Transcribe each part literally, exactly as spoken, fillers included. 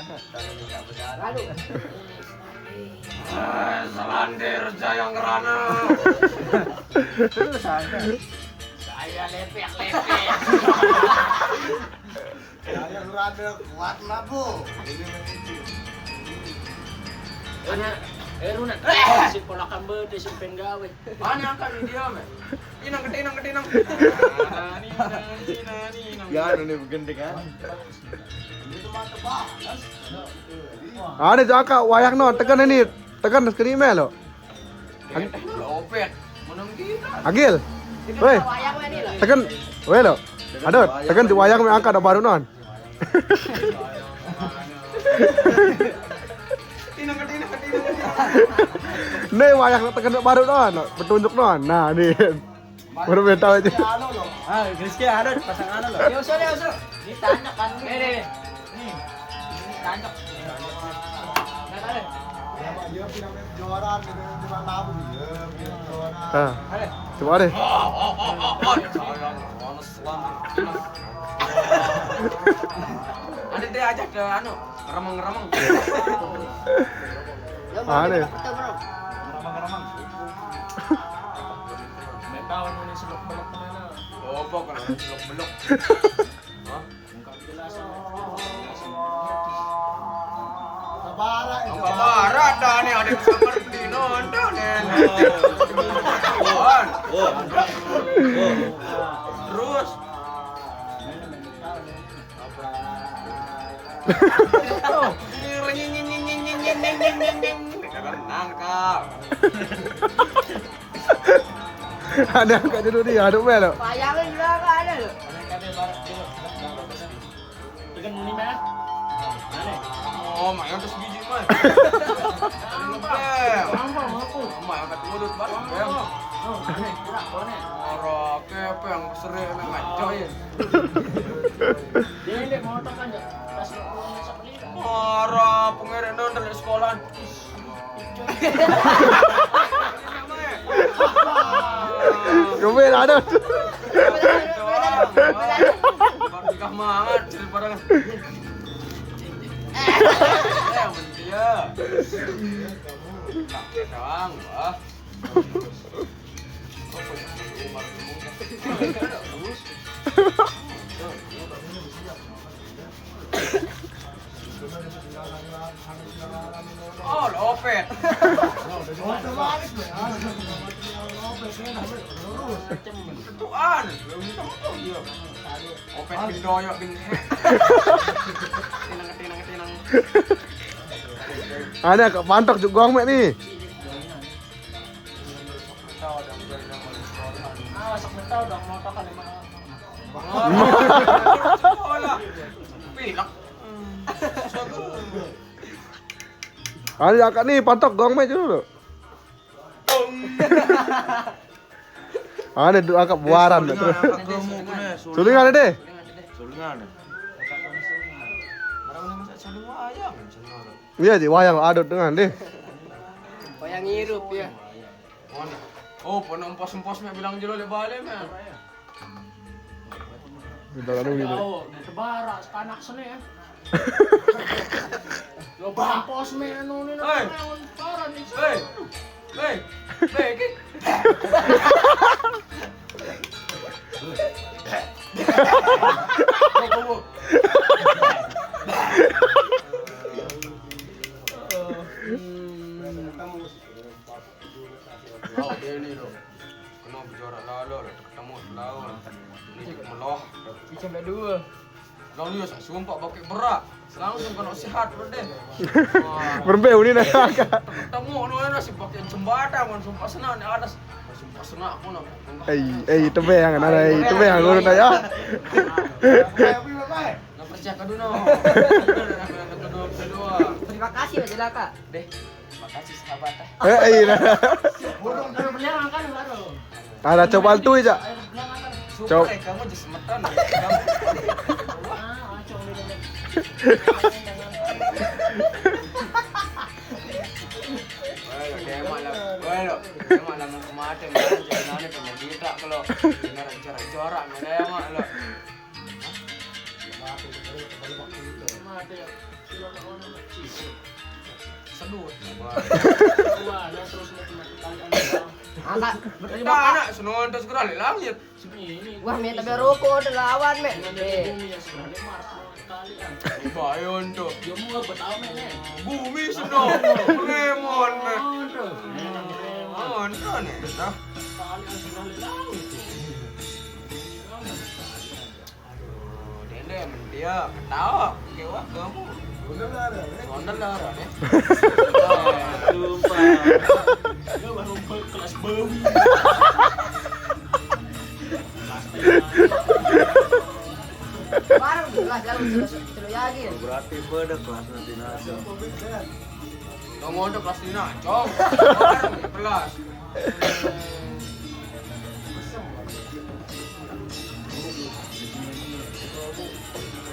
Lalu. Eh, Selandir Jayangrana. Terus ada. Saya lepek-lepek. Saya rada kuat lah, Bu. Ini mah. Anak, eh, Runa. Si ponakan bete, si penggawe. Mana angkat dia, men? Inang, ketinang, ketinang. Nah, ninang, ninang, ninang. Ya, ini begende kan. Ini tuh mantep banget. Ada jaka wayang no, tekan ini, tekan sekali melo. Opet, menang kita. Agil. Weh, tekan, weh lo. Aduh, tekan di wayang me angkat baru non. Tinang, tinang, tinang. Nih wayang tekan baru non, petunjuk non. Nah, nih. Baru mental aja. Anu lo. Ah, Rizky ada pasang anu lo. Ya usah deh, usah. Ini tanya kan. Nih, nih, nih. Nih. Ini tanya. Nah, ada. Ya, Pak, dia bilang juara, dia bilang juara. Ah. Ada. Coba deh. Ada dia ajak ke anu, remeng-remeng. Ada. Remeng-remeng. Metawan ini seluk-beluk mana? Apa kan seluk-beluk? Hah? Enggak jelas. Sabara itu. Enggak marah dah nih, ada yang seperti nonton nih. Tuhan. Terus. Apa? Nangkap. Ada angkat dulu dia, aduk melo. Bayangin juga ada lo. Ikan muni mah. Mana? Oh, main atas biji mah. Apa? Apa? Apa? Main angkat mulut baru. Oh, aneh. Kurang, aneh. Ora kepeng sering ngaco ya. Dia ini mau tekan ya. Pas lu ngomong sama dia. Ora pengerek nonton di sekolahan. Kembali ada. Nikah banget cerita barang. Eh, dia. Pakai doang, wah. Oh, lopet. Tuan, belum tentu dia. Opet bin doyok bin. Tinang, tinang, tinang. Ada kok pantok juga mek nih. Ah, sok betul dong, mau tak ada mah. Sekolah. Pilek. Ada akak nih, pantok gong mek dulu. Ada dua akak buaran tuh. Sulingan ada deh. Sulingan. Iya, di wayang ada dengan deh. Wayang hirup ya. Oh, pernah empos-empos mek bilang jelo lek balik mek. Kita lalu gitu. Oh, di tebara setanak sene ya. Lo bampos mek anu ni. Hei. Parah ni. Hei. Hei. Hei, ki. Kau dia ni lo. Kena berjorak lalu, ketemu lawan. Ini meloh. Macam dua. Lalu dia sumpah pakai berak. Langsung kena sehat deh. Berembe uni nak. Ketemu nu nasi pakai jembatan, kan sumpah senang ni ada. Sumpah senang aku nak. Eh, eh, itu be yang ada, itu be yang urut aja. Nak percaya ke dunia. Kedua, kedua. Terima kasih aja lah, Kak. Deh. Makasih sahabat. Eh, iya. Ada coba tuh aja. Coba. Super ya, kamu just semeton. Wah, lo demak lah. Wah, lo demak lah mau kemati, mau jadi nane, pengen kita kalau dengar jorak-jorak, mana ya, Mak, lo? Mati, baru, baru waktu itu. Mati ya. Sudah tak mana. Sedut. Wah, dia terus mau kena kali anu. Angkat. Nah, anak senontos gerak di langit. Ini. Wah, minta biar rokok ada lawan, men. Dengan Eh. Bumi yang sebenarnya Mars mau kali kan. Bayon tuh. Dia mau buat apa men? Bumi sedang. Remon, men. Aduh. Monto nih, tah. Kali yang sebenarnya laut. Aduh, dende mentia ketawa. Kewah kamu. Sondel lah, nih. Lupa. Dia baru kelas bawi. Kelas tengah. Bareng kelas jauh terus terus yakin. Berarti beda kelas nanti nasa. Kamu ada kelas di Nacong. Bareng di kelas.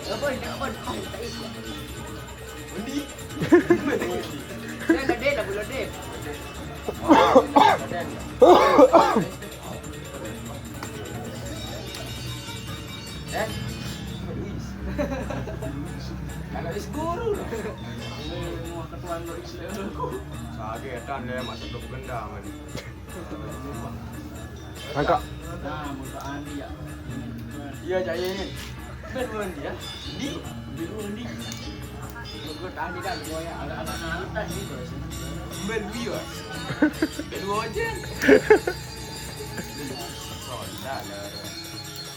Apa ini apa? Mending. Dia ada dia ada belum dia. Eh, Luis. Kalau is guru lah. Ini mau ketuaan lo X level. Sagetan deh masuk ke gendangan. Angka. Nah, muka Andi ya. Iya, cak ini. Ben Andi ya. Di, di Andi. Gue tadi kan gue ya. Agak-agak ngalut dah gitu. Ben Wio. Ben Wojen. Sonda lah.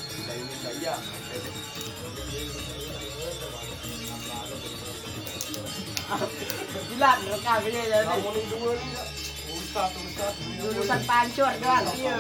Sudah ini saya. Gila, rekam ini ya. Kamu nih dua nih, Kak. Ustaz, ustaz. Lulusan pancur doang. Iya.